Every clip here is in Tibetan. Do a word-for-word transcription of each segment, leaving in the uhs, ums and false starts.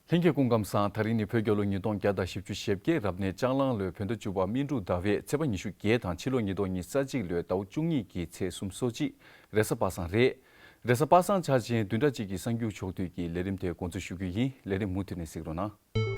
ལྷན་རྒྱས་སྐུ་ཁམས་བཟང་། དེ་རིང་ནི་བོད་རྒྱལ་ལོ་ཉིས་སྟོང་བརྒྱ་དང་བཞི་བཅུ་ཞེ་བརྒྱད་རབ་གནས་ལྕགས་གླང་ལོའི་བོད་ཟླ་བཅུ་པ་སྨིན་དྲུག་ཟླ་བའི་ཚེས་པ་ཉི་ཤུ་བརྒྱད་དང་ཕྱི་ལོ་ཉིས་སྟོང་ཉི་ཤུ་རྩ་གཅིག་ལོའི་ཟླ་བ་བཅུ་གཉིས་ཀྱི་ཚེས་སུམ་ཅུ་སོ་གཅིག་རེས་གཟའ་པ་སངས་རེད། རེས་གཟའ་པ་སངས་འཆར་ཅན་བདུན་ཕྲག་གཅིག་གི་གསར་འགྱུར་ཕྱོགས་བསྡུས་ཀྱི་ལས་རིམ་དེ་འགོ་འཛུགས་ཞུ་རྒྱུ་ཡིན། ལས་རིམ་མུ་མཐུད་ནས་གཟིགས་རོགས་གནང་།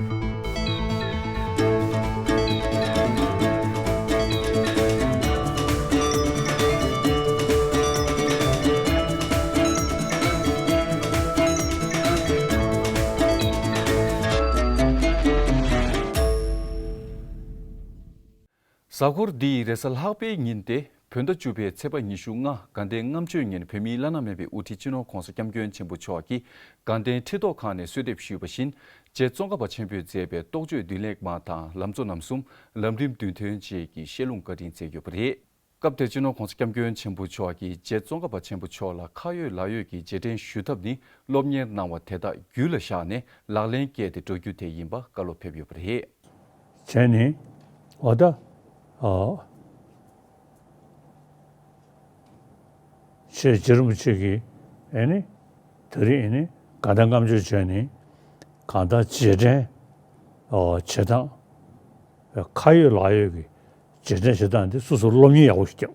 གཟའ་འཁོར་འདིའི་རེས་གཟའ་ལྷག་པའི་ཉིན་ཏེ། བོད་ཟླ་བཅུ་པའི་ཚེས་པ་ཉི་ཤུ་ལྔ་དགའ་ལྡན་ལྔ་མཆོད་ཉིན་བོད་མིའི་བླ་ན་མེད་པའི་དབུ་ཁྲིད་སྤྱི་ནོར་༧གོང་ས་༧སྐྱབས་མགོན་ཆེན་པོ་མཆོག་གིས་དགའ་ལྡན་ཁྲི་ཐོག་ཁང་ནས་གསོལ་འདེབས་ཞུས་པ་བཞིན། རྗེ་ཙོང་ཁ་པ་ཆེན་པོས་མཛད་པའི་རྟོགས་བརྗོད་མདུན་ལེགས་མ་དང་ལམ་གཙོ་རྣམ་གསུམ་ལམ་རིམ་བདུན་ཐོན་བཅས་ཀྱི་བཤད་ལུང་བཀའ་དྲིན་སྩལ་ཡོད་པ་རེད། སྐབས་དེར་སྤྱི་ནོར་༧གོང་ས་༧སྐྱབས་མགོན་ཆེན་པོ་མཆོག་གིས་རྗེ་ཙོང་ཁ་པ་ཆེན་པོ་མཆོག་ལ་ཁ་ཡོད་ལག་ཡོད་ཀྱི་རྗེས་དྲན་ཞུ་ཐབས་ནི་སློབ་གཉེར་གནང་བ་དེ་དག་རྒྱུད་ལ་བཞག་ནས་ལག་ལེན་བཀལ་ཏེ་འགྲོ་རྒྱུ་དེ་ཡིན་པ་བཀའ་སློབ་ཕེབས་ཡོད་པ་རེད། བྱས་ནས་འོ་ད་ཨ་ཆེ་རྗེ་རིན་པོ་ཆེ་གིས་ཨེ་ནི་དེ་རིང་ཨེ་ནི་དགའ་ལྡན་ལྔ་མཆོད་བྱས་ནས་གང་ལྟར་རྗེས་དྲན་ཨ་བྱེད་སྟངས་ཁ་ཡོད་ལག་ཡོད་ཀྱི་རྗེས་དྲན་བྱེད་སྟངས་འདི་སོ་སོར་སློབ་གཉེར་ཡག་པོ་ཞིག་བརྒྱབ།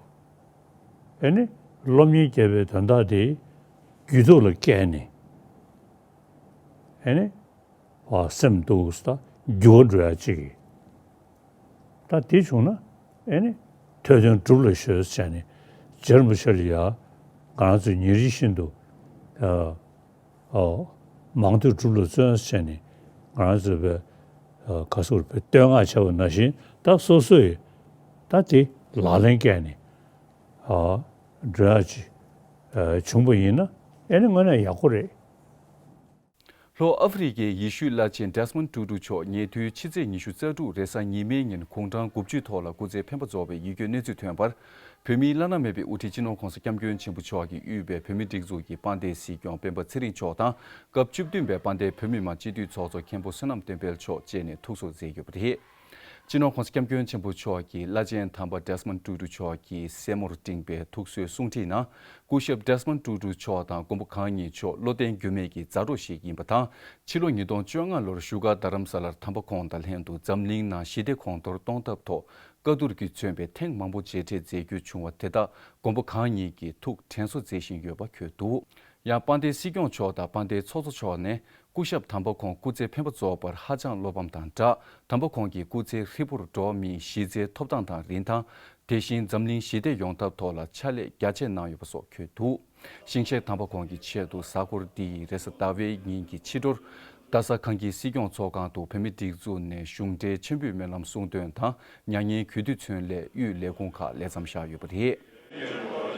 ཨེ་ནི་སློབ་གཉེར་བརྒྱབ་པའི་དོན་དག་དེ་རྒྱུད་ཐོག་ལ་བཀལ་ནས་ཨེ་ནི་ཨ་སེམས་འདུག་ས་འགྱུར་བ་འགྲོ་ཡ་གཅིག་གིས། ད་དེ་བྱུང་ན་ཨེ་ནི་ཐོས་དོན་སྒྲུབ་ལ་གཞོལ་བྱས་ནས་རྗེ་རིན་པོ་ཆེ་ལ་ཡ་ང་རང་ཚོས་ཉིན་རེ་བཞིན་དུ་ཨ་ཨོ། མང་ཐོས་སྒྲུབ་ལ་བརྩོན་བྱས་ནས་ང་རང་ཚོས་པའི་ཨ་ག་ཟེར་བའི་བསྟོད་བསྔགས་བྱས་པ་ནང་བཞིན་ད་སོ་སོས་ད་དེ་ལག་ལེན་བཀལ་ནས་ཨ་འགྲོ་ཡག་ཅིག་ཨ་བྱུང་པ་ཡིན་ན་ཨེ་ནི་དངོས་གནས་ཡག་པོ་རེད། ལྷོ་ཨ་ཧྥེ་རི་ཁའི་ཡེ་ཤུའི་བླ་ཆེན་ཌེ་སི་མོན་ཊུ་ཊུ་མཆོག་ཉེ་དུས་ཕྱི་ཚེས་ཉི་ཤུ་རྩ་དྲུག་རེས་གཟའ་ཉི་མའི་ཉིན་དགུང་གྲངས་དགུ་བཅུའི་ཐོག་ལ་སྐུ་ཚེ་འཕེན་པ་རྫོགས་པའི་ཡིད་སྐྱོའི་གནས་ཚུལ་ཐོན་པར། བོད་མིའི་བླ་ན་མེད་པའི་དབུ་ཁྲིད་སྤྱི་ནོར་༧གོང་ས་༧སྐྱབས་མགོན་ཆེན་པོ་མཆོག་གིས་དབུས་པའི་བོད་མིའི་སྒྲིག་འཛུགས་ཀྱི་དཔལ་ལྡན་སྲིད་སྐྱོང་སྤེན་པ་ཚེ་རིང་མཆོག་དང་སྐབས་བཅུ་བདུན་པའི་དཔལ་ལྡན་བོད་མི་མང་སྤྱི་འཐུས་ཚོགས་གཙོ་མཁན་པོ་བསོད་ནམས་བསྟན་འཕེལ་མཆོག་བཅས་ནས་ཐུགས་གསོ་མཛད་ཡོད་པ་རེད། སྤྱི་ནོར་༧གོང་ས་༧སྐྱབས་མགོན་ཆེན་པོ་མཆོག་གི་བླ་ཆེན་དམ་པ་ཌེ་སི་མོན་ཊུ་ཊུ་མཆོག་གི་སྲས་མོར་སྤྲིངས་པའི་ཐུགས་གསོའི་གསུང་འཕྲིན་ནང་། སྐུ་ཞབས་ཌེ་སི་མོན་ཊུ་ཊུ་མཆོག་དང་མགོན་པོ་གང་ཉིད་མཆོག་བློ་བརྟན་འགྱུར་མེད་ཀྱི་མཛའ་གྲོགས་ཤིག་ཡིན་པ་དང་། ཕྱི་ལོ་ཉིས་སྟོང་བཅོ་ལྔ་ལོར་བཞུགས་སྒར་རྡ་རམ་ས་ལར་དམ་པ་ཁོང་དང་ལྷན་དུ་འཛམ་གླིང་ནང་ཞི་བདེ་གོང་མཐོར་གཏོང་ཐབས་ཐོག་བཀའ་བསྡུར་གྱིས་མཚོན་པའི་ཐེངས་མང་པོ་མཇལ་འཕྲད་མཛད་རྒྱུ་བྱུང་བ་དེ་དག་མགོན་པོ་གང་ཉིད་ཀྱིས་ཐུགས་དྲན་གསོ་མཛད་བཞིན་ཡོད་པ་འཁོད་འདུག། ཡང་དཔལ་ལྡན་སྲིད་སྐྱོང་མཆོག་དང་དཔལ་ལྡན་ཚོགས་གཙོ་མཆོག་ནས་སྐུ་ཞབས་དམ་པ་ཁོང་སྐུ་ཚེ་འཕེན་པ་རྫོགས་པར་ཧ་ཅང་བློ་ཕམ་དང་སྦྲགས། དམ་པ་ཁོང་གི་སྐུ་ཚེ་ཧྲིལ་པོར་འགྲོ་བ་མིའི་གཞི་རྩའི་ཐོབ་ཐང་དང་རིན་ཐང་། དེ་བཞིན་འཛམ་གླིང་ཞི་བདེ་ཡོང་ཐབས་ཐོག་ལ་ཕྱག་ལས་རྒྱ་ཆེ་གནང་ཡོད་པ་སོགས་འཁོད་འདུག། ཞིང་གཤེགས་དམ་པ་ཁོང་གི་ཆེད་དུ་གཟའ་འཁོར་འདིའི་རེས་གཟའ་ཟླ་བའི་ཉིན་གྱི་ཕྱི་དྲོར། རྡ་ས་ཁང་གི་སྲིད་སྐྱོང་ཚོགས་ཁང་དུ་བོད་མིའི་སྒྲིག་འཛུགས་ནས་གཞུང་འབྲེལ་མཆོད་འབུལ་སྨོན་ལམ་གསུང་འདོན་དང་མྱ་ངན་གུས་འདུད་མཚོན་སླད་དབུས་ལས་ཁུངས་ཁག་ལས་མཚམས་བཞག་ཡོད་པ་རེད།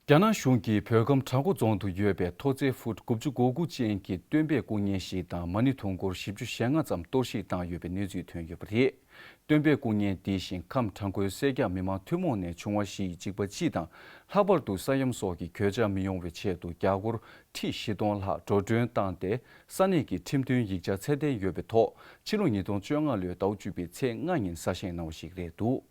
རྒྱ་ནག་གཞུང་གིས་བོད་ཁམས་བྲག་འགོ་རྫོང་དུ་ཡོད་པའི་མཐོ་ཚད་ཧྥུཊ་དགུ་བཅུ་གོ་དགུ་ཅན་གྱི་སྟོན་པའི་སྐུ་བརྙན་ཞིག་དང་མ་ཎི་དུང་འཁོར་བཞི་བཅུ་ཞེ་ལྔ་ཙམ་གཏོར་བཤིག་བཏང་ཡོད་པའི་གནས་ཚུལ་ཐོན་ཡོད་པ་རེད། སྟོན་པའི་སྐུ་བརྙན་འདི་བཞིན་ཁམས་བྲག་འགོའི་སེར་སྐྱ་མི་མང་ཐུན་མོང་ནས་བྱུང་བ་ཞིག་གཅིག་པ་སྤྱི་དང་ལྷག་པར་དུ་ས་ཡོམ་སོགས་ཀྱི་གོད་ཆག་མི་ཡོང་བའི་ཆེད་དུ་རྒྱ་སྒོར་ཁྲི་བཞི་སྟོང་ལྷག་འགྲོ་གྲོན་བཏང་སྟེ་ས་གནས་ཀྱི་ཁྲིམས་མཐུན་ཡིག་ཆ་ཚད་ལྡན་ཡོད་པའི་ཐོག་ཕྱི་ལོ་ཉིས་སྟོང་བཅོ་ལྔ་ལོའི་ཟླ་བ་བཅུ་པའི་ཚེས་ལྔ་ཉིན་གསར་བཞེངས་གནང་བ་ཞིག་རེད་འདུག།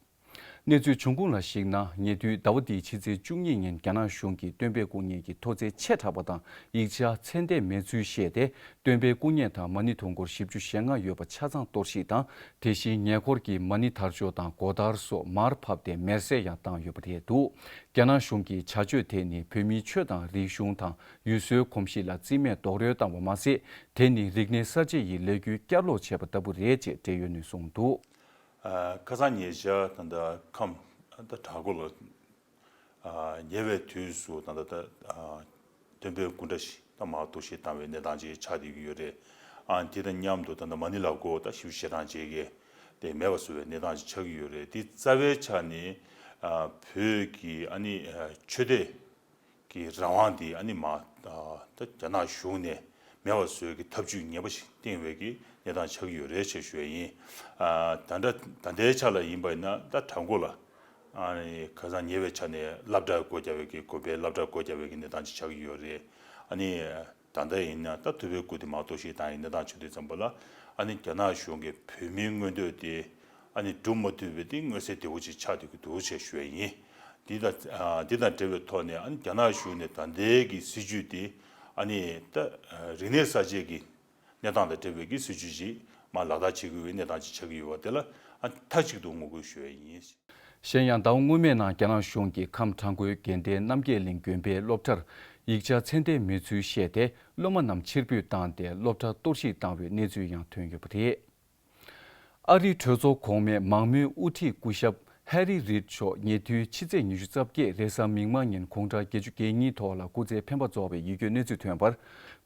གནས་ཚུལ་བྱུང་ཁུངས་ལ་གཞིགས་ན་ཉེ་དུས་ཟླ་བ་འདིའི་ཕྱི་ཚེས་བཅུ་གཉིས་ཉིན་རྒྱ་ནག་གཞུང་གིས་སྟོན་པའི་སྐུ་བརྙན་གྱི་མཐོ་ཚད་ཆེ་དྲགས་པ་དང་ཡིག་ཆ་ཚད་ལྡན་མེད་ཚུལ་བཤད་དེ་སྟོན་པའི་སྐུ་བརྙན་དང་མ་ཎི་དུང་འཁོར་བཞི་བཅུ་ཞེ་ལྔ་ཡོད་པ་ཆ་ཚང་གཏོར་བཤིག་དང་དེ་བཞིན་ཉེ་འཁོར་གྱི་མ་ཎི་དར་ལྕོག་དང་སྒོ་དར་སོགས་མར་ཕབ་སྟེ་མེར་སྲེག་ཡང་བཏང་ཡོད་པ་རེད་འདུག། རྒྱ་ནག་གཞུང་གིས་བྱ་སྤྱོད་དེ་ནི་བོད་མིའི་ཆོས་དང་རིག་གཞུང་དང་ཡུལ་སྲོལ་གོམས་གཤིས་ལ་རྩིས་མེད་རྡོག་རོལ་བཏང་བ་མ་ཟད་དེ་ནི་རིག་གནས་གསར་བརྗེ་ཡི་ལས་འགུལ་བསྐྱར་ལོག་བྱས་པ་ལྟ་བུ་རེད་ཅེས་འབྲེལ་ཡོད་ནས་གསུངས་འདུག། ཁ་སང་ཉེ་ཆར་ད་ལྟ་ཁམས་ད་བྲག་འགོ་ལ་ཉེ་བའི་དུས་སུ་ད་ལྟ་སྟོན་པའི་སྐུ་འདྲ་ཞིག་ད་མར་གཏོར་བཤིག་བཏང་བའི་གནས་སྟངས་ཅིག་ཆགས་བསྡད་ཀྱི་ཡོད་རེད། དེ་དང་མཉམ་དུ་ད་ལྟ་མ་ཎི་ལག་འཁོར་ད་བཞི་བཅུ་ཞེ་གྲངས་ཅིག་གིས་དེ་མེད་པ་བཟོ་བའི་གནས་སྟངས་ཅིག་ཆགས་ཀྱི་ཡོད་རེད། དེ་རྩ་བའི་ཆ་ནས་བོད་ཀྱི་ཨ་ནི་ཆོས་དད་གི་རང་དབང་འདི་ཨ་ནི་མ་ད་རྒྱ་ནག་གཞུང་ནས་མེད་པ་བཟོ་གི་ཐབས་ཇུས་ངན་པ་ཞིག་བཏིང་བའི་གི་གནས་སྟངས་ཆགས་ཀྱི་ཡོད་རེད་ཅེས་ཞུ་ཡ་ཡིན། ད་ལྟ་ད་ལྟའི་ཆ་ལ་ཡིན་པ་ཡིན་ན་ད་བྲག་འགོ་ལ་ཨ་ནི་ཁ་སང་ཉེ་བའི་ཆ་ནས་སློབ་གྲྭ་སྒོ་བརྒྱབ་པའི་གི་དགོན་པའི་སློབ་གྲྭ་སྒོ་བརྒྱབ་པའི་གི་གནས་སྟངས་ཅིག་ཆགས་ཀྱི་ཡོད་རེད། ཨ་ནི་ད་ལྟ་ཡིན་ན་ད་ཐུབ་པའི་སྐུ་དེ་མར་གཏོར་བཤིག་བཏང་ཡའི་གནས་སྟངས་ཆགས་དུས་ཙམ་པ་ལ་ཨ་ནི་རྒྱ་ནག་གཞུང་གིས་བོད་མིའི་མངོན་འདོད་དེ་ ཨ་ནི་སྒྲུབ་མ་ཐུབ་པའི་དེ་མངོན་གསལ་དོད་པོ་ཅིག་ཆགས་བསྡད་ཀྱི་འདུག་ཅེས་ཞུ་ཡ་ཡིན། འདི་དང་ཨ་འདི་དང་འབྲེལ་བའི་ཐོག་ནས་ཨ་ནི་རྒྱ་ནག་གཞུང་ནས་ད་ལྟའི་གི་སྲིད་བྱུས་དེ་ཨ་ནི་ད་རིག་གནས་གསར་བརྗེ་གི་གནས་སྟངས་དང་འབྲེལ་བའི་གི་སྲིད་བྱུས་ཤིག་མར་ལག་བསྟར་བྱེད་དགོས་པའི་གནས་སྟངས་ཅིག་ཆགས་ཀྱི་ཡོད་པ་དེ་ལ་ཨ་མཐའ་གཅིག་ཏུ་ངོ་རྒོལ་ཞུ་ཡ་ཡིན། གཞན་ཡང་ཟླ་བ་སྔོན་མའི་ནང་རྒྱ་ནག་གཞུང་གིས་ཁམས་བྲག་འགོའི་དགོན་སྡེའི་རྣམ་རྒྱལ་གླིང་དགོན་པའི་སློབ་གྲྭར་ཡིག་ཆ་ཚད་ལྡན་མེད་ཚུལ་བཤད་དེ་སློབ་མ་རྣམས་ཕྱིར་འབུད་བཏང་སྟེ་སློབ་གྲྭ་གཏོར་བཤིག་བཏང་བའི་གནས་ཚུལ་ཡང་ཐོན་ཡོད་པ་རེད། ཨ་རིའི་གྲོས་ཚོགས་གོང་མའི་མང་མོས་དབུ་ཁྲིད་སྐུ་ཞབས་ཧེ་རི་རིད་མཆོག་ཉེ་དུས་ཕྱི་ཚེས་ཉི་ཤུ་རྩ་བརྒྱད་རེས་གཟའ་མིག་དམར་ཉིན་དགུང་གྲངས་བརྒྱད་ཅུ་གྱ་གཉིས་ཐོག་ལ་སྐུ་ཚེ་འཕེན་པ་རྫོགས་པའི་ཡིད་སྐྱོའི་གནས་ཚུལ་ཐོན་པར།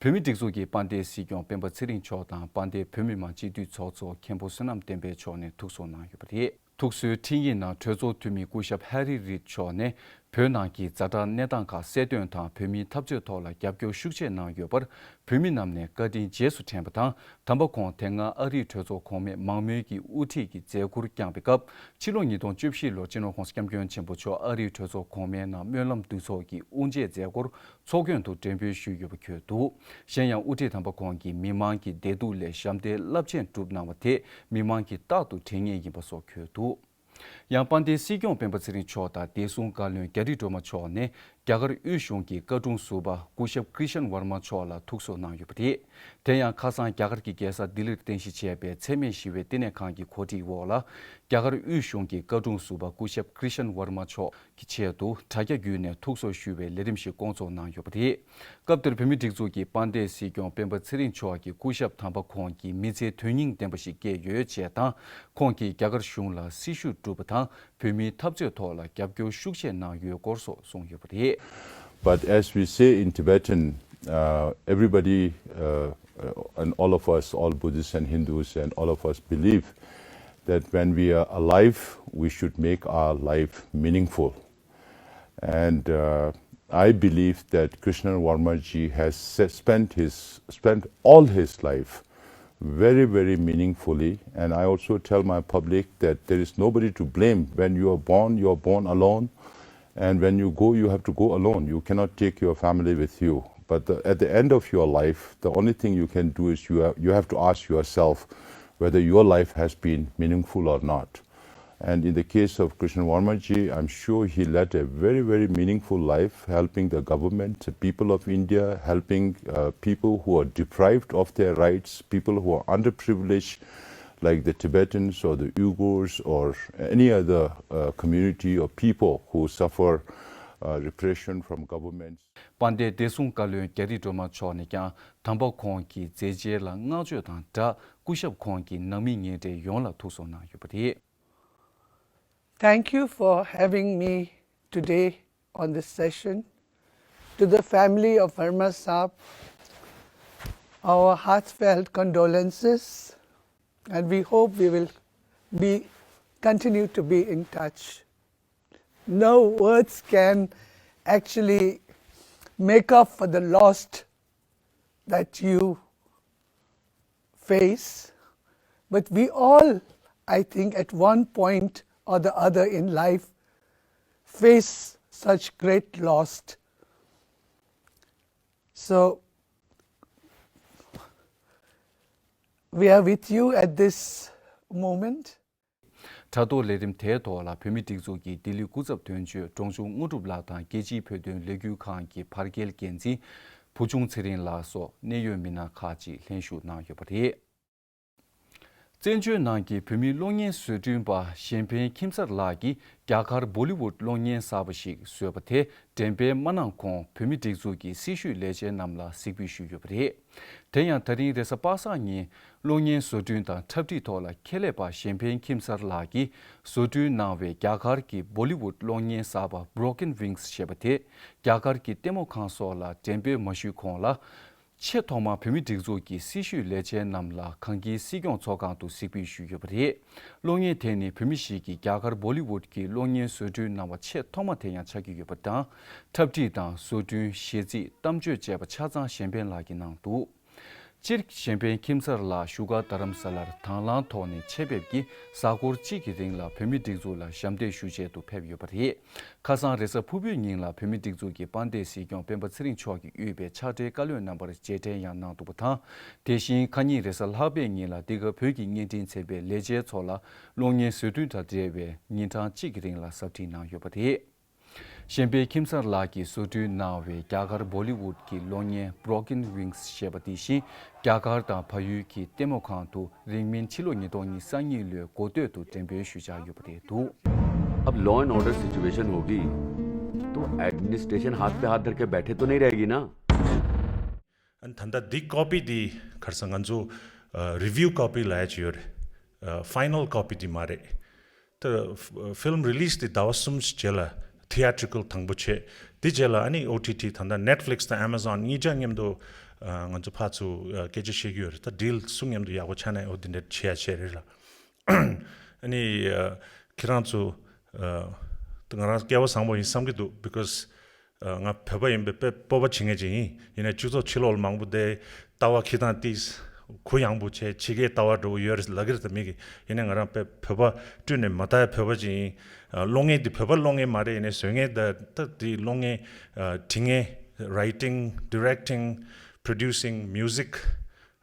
བོད་མིའི་སྒྲིག་འཛུགས་ཀྱི་དཔལ་ལྡན་སྲིད་སྐྱོང་སྤེན་པ་ཚེ་རིང་མཆོག་དང་དཔལ་ལྡན་བོད་མི་མང་སྤྱི་འཐུས་ཚོགས་གཙོ་མཁན་པོ་བསོད་ནམས་བསྟན་འཕེལ་མཆོག་ནས་ཐུགས་གསོ་གནང་ཡོད་པ་རེད། ཐུགས་གསོའི་འཕྲིན་ཡིག་ནང་གྲོས་ཚོགས་འཐུས་མི་སྐུ་ཞབས་ཧེ་རི་རིད་མཆོག་ནས། བོད་ནང་གི་ཛ་དྲག་གནས་སྟངས་ཁག་གསལ་སྟོན་དང་བོད་མིའི་འཐབ་རྩོད་ཐོག་ལ་རྒྱབ་སྐྱོར་ཤུགས་ཆེ་གནང་ཡོད་པར་བོད་མི་རྣམས་ནས་བཀའ་དྲིན་རྗེས་སུ་དྲན་པ་དང་། དམ་པ་ཁོང་དེ་སྔ་ཨ་རིའི་གྲོས་ཚོགས་གོང་མའི་མང་མོས་ཀྱི་དབུ་ཁྲིད་ཀྱི་མཛད་ཁུར་བསྐྱངས་པའི་སྐབས། ཕྱི་ལོ་ཉིས་སྟོང་བཅུ་བཞི་ལོར་སྤྱི་ནོར་༸གོང་ས་༸སྐྱབས་མགོན་ཆེན་པོ་མཆོག་ཨ་རིའི་གྲོས་ཚོགས་གོང་མའི་ནང་སྨོན་ལམ་འདུས་ཚོགས་ཀྱི་དབུ་འབྱེད་མཛད་སྒོར་ཚོགས་མགོན་དུ་གདན་འབུལ་ཞུས་ཡོད་པ་འཁོད་འདུག་གཞན་ཡང་དབུ་ཁྲིད་དམ་པ་ཁོང་གིས་མི་མང་གི་བདེ་སྡུག་སླད་ཞབས་འདེགས་རླབས་ཆེན་བསྒྲུབས་གནང་བ་དེ་མི་མང་གིས་རྟག་ཏུ་དྲན་ངེས་ཡིན་པ་སོགས་འཁོད་འདུག་ཡང་དཔལ་ལྡན་སྲིད་སྐྱོང་སྤེན་པ་ཚེ་རིང་མཆོག་དང་བདེ་སྲུང་བཀའ་བློན་རྒྱ་རི་སྒྲོལ་མ་མཆོག་ནས་རྒྱ་གར་དབུས་གཞུང་གི་བཀའ་དྲུང་ཟུར་པ་སྐུ་ཞབས་ཀྲི་ཤན་ཝར་མ་མཆོག་ལ་ཐུགས་གསོ་གནང་ཡོད་པ་རེད། དེ་ཡང་ཁ་སང་རྒྱ་གར་གྱི་རྒྱལ་ས་ལྡི་ལིར་རྟེན་གཞི་བྱས་པའི་འཚེ་མེད་ཞི་བའི་བསྟི་གནས་ཁང་གི་གོ་སྒྲིག་འོག་ལ། རྒྱ་གར་དབུས་གཞུང་གི་བཀའ་དྲུང་ཟུར་པ་སྐུ་ཞབས་ཀྲི་ཤན་ཝར་མ་མཆོག་གི་ཆེད་དུ་དྲ་རྒྱ་བརྒྱུད་ནས་ཐུགས་གསོ་ཞུ་བའི་ལས་རིམ་ཞིག་བསྐོང་ཚོགས་གནང་ཡོད་པ་རེད། སྐབས་དེར་བོད་མིའི་སྒྲིག་འཛུགས་ཀྱི་དཔལ་ལྡན་སྲིད་སྐྱོང་སྤེན་པ་ཚེ་རིང་མཆོག་གིས་སྐུ་ཞབས་དམ་པ་ཁོང་གི་མི་ཚེ་དོན་སྙིང་ལྡན་པ་ཞིག་བསྐྱལ་ཡོད་ཅེས་དང་། ཁོང་གིས་རྒྱ་གར་གཞུང་ལ་སྲི་ཞུ་བསྒྲུབས་པ་དང་། བོད་མིའི་འཐབ་རྩོད་ཐོག་ལ་རྒྱབ་སྐྱོར་ཤུགས་ཆེ་གནང་ཡོད་སྐོར་སོགས་གསུངས་ཡོད་པ་རེད། But as we say in Tibetan, uh, everybody uh, uh, and all of us, all Buddhists and Hindus, and all of us believe that when we are alive, we should make our life meaningful. And uh, I believe that Krishna Varmaji has se- spent his spent all his life very, very meaningfully. And I also tell my public that there is nobody to blame. When you are born, you are born alone. And when you go, you have to go alone. You cannot take your family with you. But the, at the end of your life, the only thing you can do is you have, you have to ask yourself whether your life has been meaningful or not. And in the case of Krishna Varmaji, I'm sure he led a very, very meaningful life, helping the government, the people of India, helping uh, people who are deprived of their rights, people who are underprivileged, like the Tibetans or the Uyghurs or any other uh, community or people who suffer uh, repression from governments. དཔལ་ལྡན་བདེ་སྲུང་བཀའ་བློན་རྒྱ་རི་སྒྲོལ་མ་མཆོག་ནས་ཀྱང་དམ་པ་ཁོང་གི་མཛད་རྗེས་ལ་བསྔགས་བརྗོད་དང་སྦྲགས། སྐུ་ཞབས་ཁོང་གི་ནང་མི་ཉེ་འབྲེལ་ཡོངས་ལ་ཐུགས་གསོ་གནང་ཡོད་པ་རེད། Thank you for having me today on this session. To the family of Verma Saab, our heartfelt condolences, and we hope we will be continue to be in touch. No words can actually make up for the loss that you face, but we all, I think, at one point or the other in life, face such great loss. So, we are with you at this moment. དྲ་ཐོག་ལས་རིམ་དེའི་ཐོག་ལ་བོད་མིའི་སྒྲིག་འཛུགས་ཀྱི་ལྡི་ལི་སྐུ་ཚབ་དོན་གཅོད་འབྲོང་ཆུང་དངོས་གྲུབ་ལགས་དང་རྒྱལ་སྤྱིའི་བོད་དོན་ལས་འགུལ་ཁང་གི་བར་བརྒལ་འགན་འཛིན་བུ་ཆུང་ཚེ་རིང་ལགས་སོགས་གནད་ཡོད་མི་སྣ་ཁག་ཅིག་ལྷན་ཞུགས་གནང་ཡོད་པ་རེད། བཙན་བྱོལ་ནང་གི་བོད་མིའི་གློག་བརྙན་བཟོ་སྐྲུན་པ་གཞན་ཕན་ཁྱིམ་གསར་ལགས་ཀྱིས་རྒྱ་གར་བོ་ལི་ཝུད་གློག་བརྙན་གསར་པ་ཞིག་བཟོས་པ་དེ་འགྲེམས་སྤེལ་མ་གནང་གོང་བོད་མིའི་སྒྲིག་འཛུགས་ཀྱི་སྲི་ཞུའི་ལས་བྱེད་རྣམས་ལ་གཟིགས་འབུལ་ཞུས་ཡོད་པ་རེད། དེ་ཡང་ད་རིང་རེས་གཟའ་པ་སངས་ཉིན་གློག་བརྙན་བཟོ་སྐྲུན་དང་འཁྲབ་ཁྲིད་ཐོག་ལ་ཁྱད་ལས་པ་གཞན་ཕན་ཁྱིམ་གསར་ལགས་ཀྱིས་བཟོ་སྐྲུན་གནང་བའི་རྒྱ་གར་གྱི་བོ་ལི་ཝུད་གློག་བརྙན་གསར་པ་Broken Wings ཞེས་པ་དེ་རྒྱ་གར་གྱི་ལྟད་མོ་ཁང་སོགས་ལ་འགྲེམས་སྤེལ་མ་ཞུས་གོང་ལ། ཆེས་ཐོག་མར་བོད་མིའི་སྒྲིག་འཛུགས་ཀྱི་སྲི་ཞུའི་ལས་བྱེད་རྣམས་ལ་གངས་སྐྱིད་སྲིད་སྐྱོང་ཚོགས་ཁང་དུ་གཟིགས་འབུལ་ཞུས་ཡོད་པ་རེད། གློག་བརྙན་དེ་ནི་བོད་མི་ཞིག་གིས་རྒྱ་གར་བོ་ལི་ཝུད་ཀྱི་གློག་བརྙན་བཟོ་སྐྲུན་གནང་བ་ཆེས་ཐོག་མ་དེ་ཡང་ཆགས་ཀྱི་ཡོད་པ་དང་། འཁྲབ་ཁྲིད་དང་བཟོ་སྐྲུན། གཞས་ཚིག་གཏམ་བརྗོད་བཅས་པ་ཆ་ཚང་གཞན་ཕན་ལགས་ཀྱིས་གནང་འདུག་སྤྱིར་གཞན་ཕན་ཁྱིམ་གསར་ལགས་བཞུགས་སྒར་རྡ་རམ་ས་ལར་དང་བླངས་ཐོག་ནས་ཆེད་ཕེབས་ཀྱིས་གཟའ་འཁོར་གཅིག་གི་རིང་ལ་བོད་མིའི་སྒྲིག་འཛུགས་ལ་ཞབས་འདེགས་ཞུ་ཆེད་དུ་ཕེབས་ཡོད་པ་རེད། ཁ་སང་རེས་གཟའ་ཕུར་བུའི་ཉིན་ལ་བོད་མིའི་སྒྲིག་འཛུགས་ཀྱི་དཔལ་ལྡན་སྲིད་སྐྱོང་སྤེན་པ་ཚེ་རིང་མཆོག་གིས་དབུས་པའི་ཕྱག་སྦྲེལ་བཀའ་བློན་རྣམ་པར་རྗེས་དྲན་ཡང་གནང་འདུག་པ་དང་། དེ་བཞིན་ཁ་ཉིན་རེས་གཟའ་ལྷག་པའི་ཉིན་ལ་འདི་ག་བོད་ཀྱི་བརྙན་འཕྲིན་ཚན་པས་ལས་བྱེད་ཚོ་ལ་གློག་བརྙན་བཟོ་སྐྲུན་དང་འབྲེལ་བའི་ཉིན་གྲངས་གཅིག་གི་རིང་ལ་ཟབ་ཁྲིད་གནང་ཡོད་པ་རེད། གཞན་ཕན་ཁྱིམ་གསར་ལགས་ཀྱིས་བཟོ་སྐྲུན་གནང་བའི་རྒྱ་གར་བོ་ལི་ཝུཌ་ཀྱི་གློག་བརྙན་Broken Wings ཞེས་པ་དེ་བཞིན་རྒྱ་གར་དང་བལ་ཡུལ་གྱི་ལྟད་མོ་ཁང་དུ་རིང་མིན་ཕྱི་ལོ་ཉིས་སྟོང་ཉི་ཤུ་རྩ་གཉིས་ལོའི་འགོ་སྟོད་དུ་འགྲེམས་སྤེལ་ཞུ་འཆར་ཡོད་པ་རེད་འདུག། अब law and order situation होगी तो एडमिनिस्ट्रेशन हाथ पे हाथ धर के बैठे तो नहीं रहेगी ना। ཨ་ནི་ད་ལྟ་འདི་ཀོ་པི་འདི་ག་རེ་ཟེར། ང་ཚོ་རི་བིའུ་ཀོ་པི་ལབ་ཡ་ཅིག་ཡོད་རེད། ཕའི་ནལ་ཀོ་པི་འདི་མ་རེད། ད་ཕིལམ་རི་ལིས་འདི་ཟླ་བ་གསུམ་རྗེས་ལ་ཐི་ཡེ་ཊི་རི་ཀལ་དང་པོ་བྱས། འདི་རྗེས་ལ་ཨ་ནི་ཨོ་ཊི་ཊི། ད་ལྟ་ནེཊ་ཕི་ལིག་སི་དང་ཨེ་མ་ཛོན་གཉིས་ཆ་མཉམ་དུ་ང་ཚོ་ཕར་ཚུར་སྐད་ཆ་བཤད་ཀྱི་ཡོད་རེད། ད་ཌིལ་སུ་མཉམ་དུ་ཡག་པོ་ཆགས་ན་ཨོ་འདི་འདྲ་བྱེད་ཡ་བྱས་རེད་ལ། ཨ་ནི་ཁྱེད་རང་ཚོ་ད་ང་རང་སྐལ་བ་བཟང་པོ་ཡིན་བསམ་གྱི་འདུག། because ང་བོད་པ་ཡིན་པས་དཔེ་སྤོབས་པ་བྱེད་མཁན་ཅིག་ཡིན། ཡིན་ནའི་སྤྱི་ཚོགས་ཕྱི་ལོགས་ལ་མང་པོ་དེ་ལྟ་བ་ཁྱི་དང་ཏིས་གུ་ཡངས་པོ་བྱས་ཕྱི་རྒྱལ་ལྟ་བ་འདྲ་བོ་ཡོད་རེད་ལབ་ཀྱི་རེད། ད་མི་གི་ཡིན་ནའི་ང་རང་དཔེ་བོད་པ་སྤྲུལ་ནས་མ་ལྟ་ཡ་བོད་པ་ཅིག་ཡིན། གློག་བརྙན་འདི་བོད་པ་གློག་བརྙན་མ་རེད། ཡིན་ནའི་བཟོ་མཁན་ད་ད་འདི་གློག་བརྙན་འབྲི་མཁན། Writing, directing, producing, music,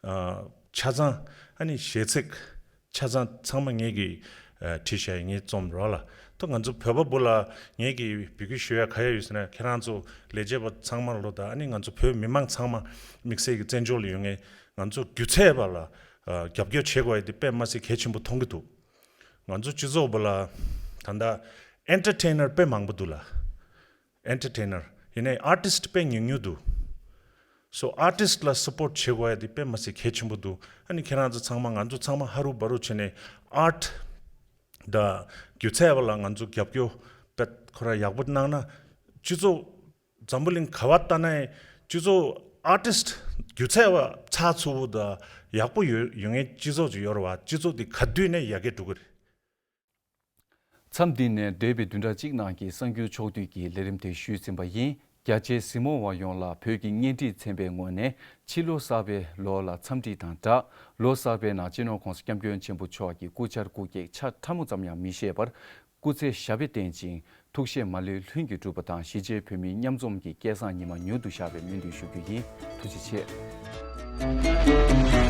ཆ་ཚང་ཨ་ནི་གཞས་ཚིག་ཆ་ཚང་ཚང་མ་ངེད་ཀྱིས་བྲིས་བཞག་ཡིན། ངའི་རྩོམ་རོགས་ལ། ད་ང་ཚོ་བོད་པ་བུ་ལ་ངེད་ཀྱིས་འབོད་སྐུལ་ཞུ་ཡ་ག་ཡ་ཡོད་ཟེར་ན། ཁྱེད་རང་ཚོ་ལས་བྱེད་པ་ཚང་མ་ལོ་ད་ཨ་ནི་ང་ཚོ་བོད་མི་མང་ཚང་མ་དམིགས་བསལ་གྱི་བཙན་བྱོལ་ལ་ཡོད་མཁན་ང་ཚོ་སྒྱུ་རྩལ་པ་ལ་རྒྱབ་སྐྱོར་བྱེད་དགོས་ཡ་དེ་དཔེ་མ་སྲིད་གལ་ཆེན་པོ་མཐོང་གི་འདུག། ང་ཚོ་སྤྱི་ཚོགས་པ་ལ་ད་ལྟ་ཨེན་ཊར་ཊེན་ནར་དཔེ་མང་པོ་འདུག་ལ། ཨེན་ཊར་ཊེན་ནར་ཡིན་ནའི་ཨར་ཊིསི་ཊི་དཔེ་ཉུང་ཉུང་འདུག། སོ་ཨར་ཊིསི་ཊི་ལ་སབ་པོར་ཊི་བྱེད་དགོས་ཡ་དེ་དཔེ་མ་སྲིད་གལ་ཆེན་པོ་འདུག། ཨ་ནི་ཁྱེད་རང་ཚོ་ཚང་མ་ང་ཚོ་ཚང་མ་ཧ་རུ་བ་རུ་བྱས་ནས་ཨར་ཊི་དང་སྒྱུ་རྩལ་བ་ལ་ང་ཚོ་རྒྱབ་སྐྱོར་དཔེ་ཁོ་རང་ཡག་པོ་གནང་ན་སྤྱི་ཚོགས་འཛམ་བུ་གླིང་ག་བ་ལྟ་ན་ཡང་སྤྱི་ཚོགས་ཨར་ཊིསི་ཊི་སྒྱུ་རྩལ་བ་ཚགས་ཚུད་པོ་དང་ཡག་པོ་ཡོད་ཡོད་མཁན་སྤྱི་ཚོགས་ཅིག་ཡོད་རེད་བ། སྤྱི་ཚོགས་དེ་ག་དུས་ནས་ཡར་རྒྱས་འགྲོ་གི་རེད། མཚམས་འདི་ནས་འདས་པའི་བདུན་ཕྲག་གཅིག་ནང་གི་གསར་འགྱུར་ཕྱོགས་བསྡུས་ཀྱི་ལས་རིམ་དེ་ཞུས་ཟིན་པ་ཡིན། རྒྱ་ཆེའི་གཟིགས་མོ་བ་ཡོངས་ལ་བོད་ཀྱི་བརྙན་འཕྲིན་ཚན་པའི་ངོས་ནས་ཕྱི་ལོ་གསར་པའི་ལོ་ལ་འཚམས་འདྲི་དང་སྦྲགས། ལོ་གསར་པའི་ནང་སྤྱི་ནོར་༸གོང་ས་༸སྐྱབས་མགོན་ཆེན་པོ་མཆོག་གི་སྐུ་ཆར་སྐུ་སྐྱེགས་ཆ་ཕྲ་མོ་ཙམ་ཡང་མི་བཞེས་པར་སྐུ་ཚེ་ཞབས་པད་བརྟན་ཅིང་ཐུགས་བཞེད་མ་ལུས་ལྷུན་གྱིས་གྲུབ་པ་དང་། གཞིས་བྱེས་བོད་མིའི་མཉམ་འཛོམས་ཀྱི་སྐལ་བཟང་ཉི་མ་མྱུར་དུ་ཤར་བའི་སྨོན་འདུན་ཞུ་རྒྱུ་ཡིན། ཐུགས་རྗེ་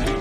ཆེ།